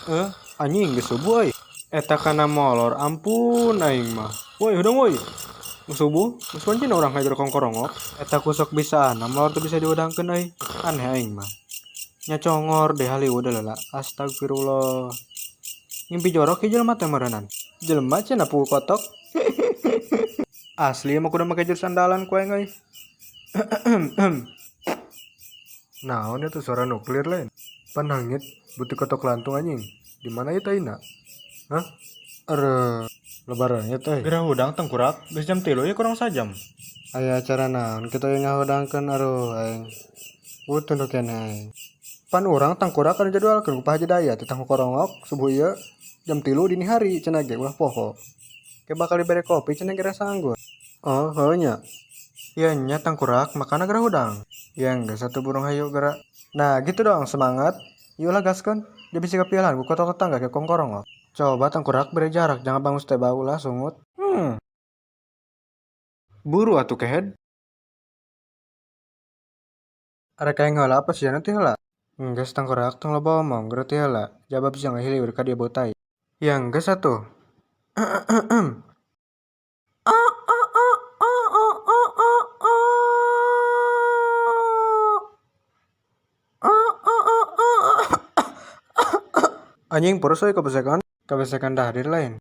Eh, anjing geus subuh euy. Eta kana molor, ampun aing mah. Woi, hudang woi. Geus subuh, geus wancina urang hajar kongkorongok. Eta ku sok bisaana molor teu bisa dihudangkeun euy. Aneh aing mah. Nya congor deh haliwud heula. Astagfirullah. Ngimpi jorok ieu jelema teh meureunan. Jelema cenah puguh kotok. Asli mah kudu make jurus andalan ku aing euy. Naon eta suara nuklir lain? Pan leungit butik kotok lantung anjing. Di mana ieu taina? Hah? Areuh, lebaran ieu teh. Geura hudang tengkurak, geus jam 3 ieu kurang sajam. Aya acara naon kitu ieu ngahudangkeun, aruh aing. Butuh nu keneh aing. Pan urang tangkurak anu jadwalkeun ku Pak Haji Dayat teh tangkorongok subuh ieu jam 3 dini hari cenah ge ulah poho. Ke bakal dibere kopi cenah ge rasa anggur. Oh, heuh nya. Ieu nya tangkurak makana geura hudang. Ya geus atuh burung hayu geura. Nah, gitu dong semangat. Yuk lah gaskeun. Dia bisi kapialan ku kotok tetangga ke kongkorongok. Coba tangkurak bere jarak jangan bangus teh bau lah sungut. Buru atuh kehed. Arek aing heula apa sia nanti heula? Enggeus tangkurak tong loba omong geura ti heula. Jabab sia ngahiliwir ka dieu bau tai. Ya enggeus atuh. Anjing, purus euy kabesekan. Kabesekan dahdir lain.